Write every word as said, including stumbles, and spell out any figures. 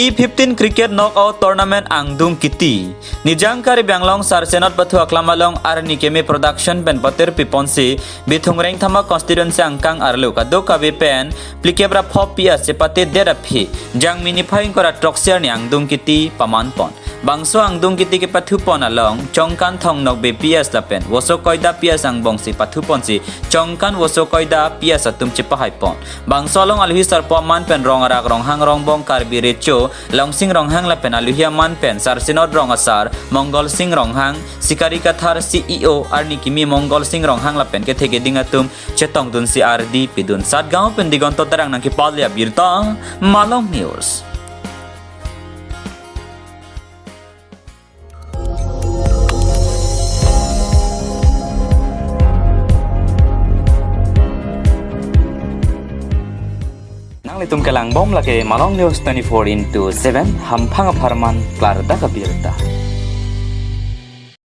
T fifteen cricket knockout tournament angdung kiti. Nijang Karbi Anglong Sarsenot pathu aklam along arni keme production pen patir piponsi Bithung Rengthama constituency angkang arlo kadokave pen phlikep ra pho P S chepate det aphi Jangmi niphai ingkoi ra throksi arni angdung kiti pamanpon. Bangso angdung kiti kepathupon along Chongkan Thong Nokbe P S lapen Voso Koida P S angbongsi pathuponsi Chongkan Voso Koida P S atum chepahaipon. Bangso along aluhi sarpo aman pen Rong Arak Ronghang Rongbong Karbi Recho Longsing Ronghang lapen aluhi aman pen Sarsenot Rong Asar Mongol Sing Ronghang, Sikari Kathar C E O arni kimi Mongol Sing Ronghang lapen kethe keding atum chetongdunsi ardi pidun. Satgaon pen Digonto Terang nangkepale abirta, Malong News. Nanglitum kelangbom lake Malong News twenty-four into seven, hamphang apharman klardak abirta.